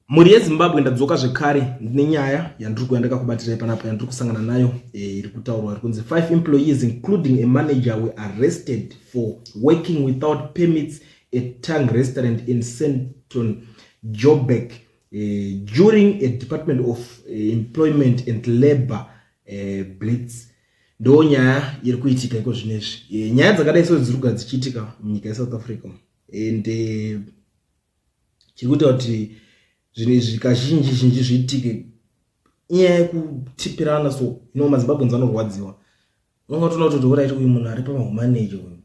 Mhuri yeZimbabwe, ndadzoka zvekare ndine nyaya yandiri kuuya ndakakubatirai panapa, yandiri kusangana nayo iri kutaurwa, iri kunzi five employees including a manager were arrested for working without permits at Tang Restaurant in Sandton, Joburg, during a Department of Employment and Labour blitz. Ndo nyaya iri kuitika iko zvinezvi. Nyaya dzakadai so dziri kugara dzichiitika munyika yeSouth Africa, and chiri kuita kuti zvinhu izvi kazhinji zhinji zviitike inyaya yekutipirana. So maZimbabweans vanorwadziwa. Unonga toona kuti alright, uyu munhu ari pamahumaneja uyu,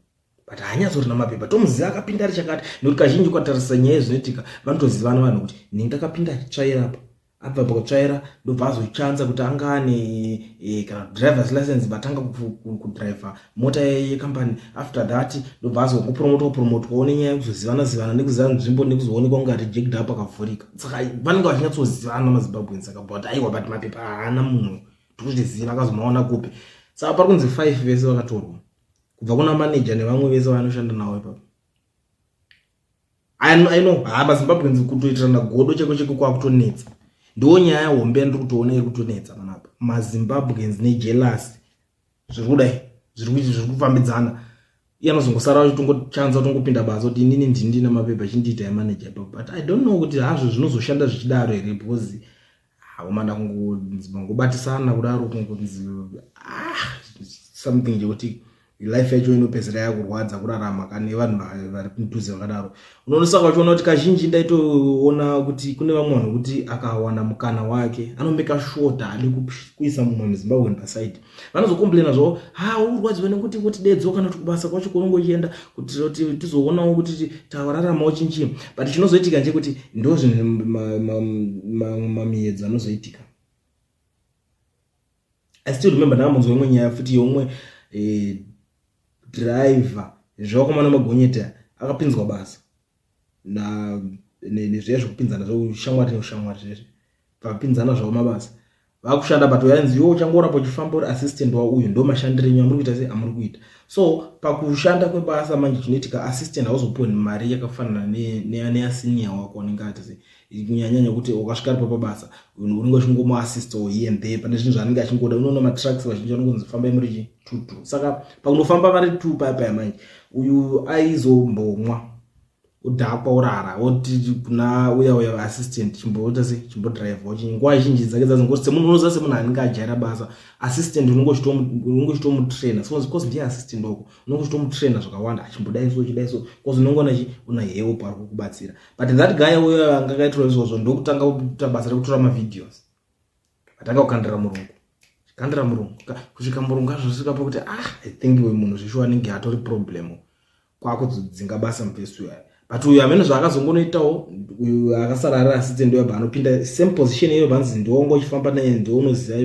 but haanyatsorina mapepa, tomuziva akapinda ari chakati, nekuti kazhinji ukatarisa nyaya yezvinoitika, vanotozivana vanhu kuti nhingi akapinda achitsvaira apa, abva pakutsvaira ndobva azochanza kuti anga ane kana drivers license, vatanga kudhiraivha mota yekambani. After that ndobva azongopromotwa promotwawo nenyaya yekuzozivana zivana, nekuziva nzvimbo, nekuzoonekwa kunge reject apo akavhurika. Saka vanenge vachinyatsoziva maZimbabweans. Saka but aiwa, but mapepa haana munhu, tikuchiziva akazomaona kupi? Saka pari kunzi five vese vakatorwa, kubva kuna manager nevamwe vese vanoshanda navo ipapo. I know ha, maZimbabweans kutoitirana godo cheko cheko kwakutonetsa. Ndo nyaya hombe yandiri kutoona iri kutonetsa panapa, maZimbabweans nejealousy zviri kudai, zviri kufambidzana. Iye anozongosara achitongochanza kutongopinda basa kuti inini ndini ndine mapepa, chindiita yamanager ipapo. But I don't know kuti hazvo zvinozoshanda zvichidaro here, because haumana kungonzi mangobatisana kudaro, kungonzi something chekuti life yacho inopedzera yakurwadza kurarama kane vanhu vari kudhuze vakadaro. Unonosaka uchiona kuti kazhinji ndaitoona kuti kune vamwe vanhu kuti akawana mukana wake anomeka sure haadi kuisa mumwe muZimbabwean paside. Vanozocomplaina zvavo, ha, urwadziwa nekuti kuti dedzo kana kuti kubasa kwacho kwaunenge uchienda kuti tizoonawo kuti tararamawo chinchii. But chinozoitika ndechekuti ndo zvinhu mamiedzo anozoitika. I still remember ndakambonzwa imwe nyaya futi yeumwe driver zvevakomana magonyeti, akapinzwa basa nezviya zvekupinzana zveushamwari neushamwari zvezvi, vapinzana zvavo mabasa, vakushanda. But yainzi iwe uchangorapa uchifamba uri assistant wauyu, ndo mashandiro enyu amuri kuita, sei amuri kuita. So pakushanda kwebasa manje chinoitika, assistant hauzopiwa mari yakafanana neyasenior wako anenge ati sei, kunyanyanya kuti ukasvika ripo pabasa unenge uchingomuassistawo here and there pane zvinhu zvaanenge achingoda. Unoona matrucks vazhinji vanongonzi fambai muri two two. Saka pakunofamba vari two paya paya manje, uyu aizombomwa, udhakwa, urara, oti kuna uya uya assistant, chimboita sei, chimbodhiraivha. Nguva zhinji dzake dzazingoti semunhu unoziva, semunhu anenge ajaira basa, assistant unenge uchitomutraina. So because ndiye assistant wako, unenge uchitomutraina zvakawanda, achimbodai so, chidai so, because unongoona chi una help ari kukubatsira. But that guy uyo anga akaitirwa izvozvo ndokutanga kuita basa rekutora mavideos, atanga kukandira murungu, kandira murungu, kusvika murungu azvosvika pakuti, ah, I think uyu munhu zveshuwa anenge atori problem, kwakudzinga basa mufesi uyu. But uyu hamene zvaakazongonoitawo, uyu akasara ari assistant uyo anopinda same position iyo, vanzi ndiwongo uchifamba naye, ndiwo unoziva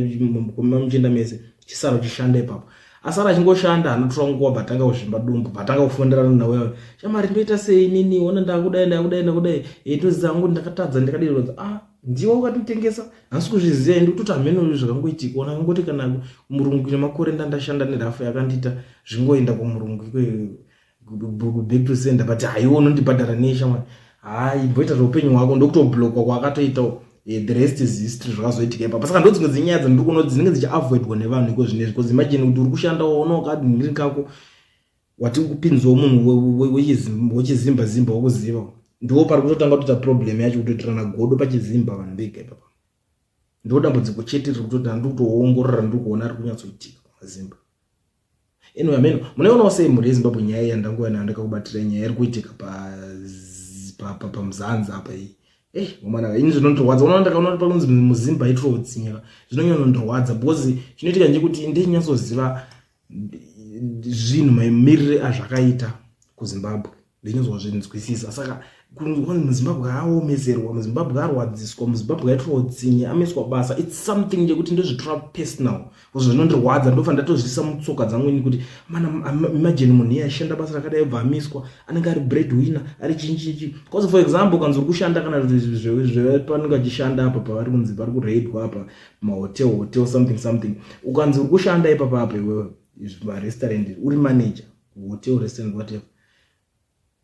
muchienda mese, chisara uchishanda ipapo. Asara achingoshanda, anotora nguva, bvatanga kuzvimba dumbu, bvatanga kufonderana nawe, shamari, ndoita sei nini, ona ndakudai, ndakudai, ndakudai, ndoziva hangu ndakatadza, ndakadii. Ah, ndiwe wakatitengesa, hasi kuzviziva, ndikutoti hameno zvakangoitika. Ona ngoti kana murungu nemakore ndandashanda nerafu yakandiita zvingoenda kumurungu ikweyo, back to sender. But haiwo unondibhadhara nei, shamwari? Hai, imboita zveupenyu hwako. Ndokutoblokwa kwaakatoitawo. The rest is history, zvakazoitika ipapo. Saka ndo dzimwe dzenyaya dzandiri kuona dzinenge dzichiavoidwa nevanhu iko zvinezvi, because imagine kuti uri kushandawo, unowo kadhingiri kako, wati kupinzwawo munhu wechizimba zimba wokuziva, ndiwo pari kutotanga kutoita problem yacho, kutoitirana godo pachizimba vanhu vega ipapa. Ndo dambudziko chete riri kutoti handiri kutoongorora, ndiri kuona riri kunyatsoitika pamazimba. Anyway, ameno munoionawo sei, mhuri yeZimbabwe, nyaya iyi yandanguva nayo ndakakubatira, nyaya iri kuitika paMzanzi apa iyi? Ei omana, ini zvinondirwadza. Unoona, ndakaona pakunzi muzimba aitirwa utsinyaka, zvinonyanyondirwadza, because chinoitika ndechekuti ndichinyatsoziva zvinhu mamirire azvakaita kuZimbabwe, ndinozozvinzwisisa. Saka muZimbabwe aomezerwa, muZimbabwe arwadziswa, muZimbabwe aitirwa utsinye, amiswa basa, it's something chekuti ndozvitora personal, because zvinondirwadza. Ndofa ndatozviisa mutsoka dzangu ini kuti mana, imagine munhu iye achishanda basa rakadai, obva amiswa, anenge ari bread winner, ari chinchinchi. Because for example, kanzi uri kushanda kana panenge achishanda apa pavari kunzi vari kuraidwa apa, mahotel, hotel something something, ukanzi uri kushanda ipapa apa iwewe marestaurant, uri manager hotel, restaurant, whatever,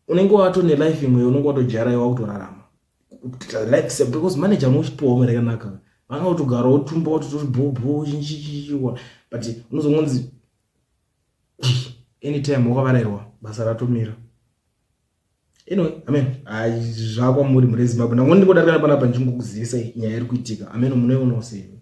unenge wato nelife imwe, unenge watojaraiwa kutorarama. Life, because manager unochipiwawo mari yakanaka, vanga kutogarawo tumba watotori bhobho chinchichichiwa, but unozongonzi anytime wakavarairwa, basa ratomira. Anyway, amen, zvakwamuri muri Zimbabwe. Ndangoni ndingodarikana panapa ndichingokuzivisai nyaya iri kuitika. Amen, munoionawo sei?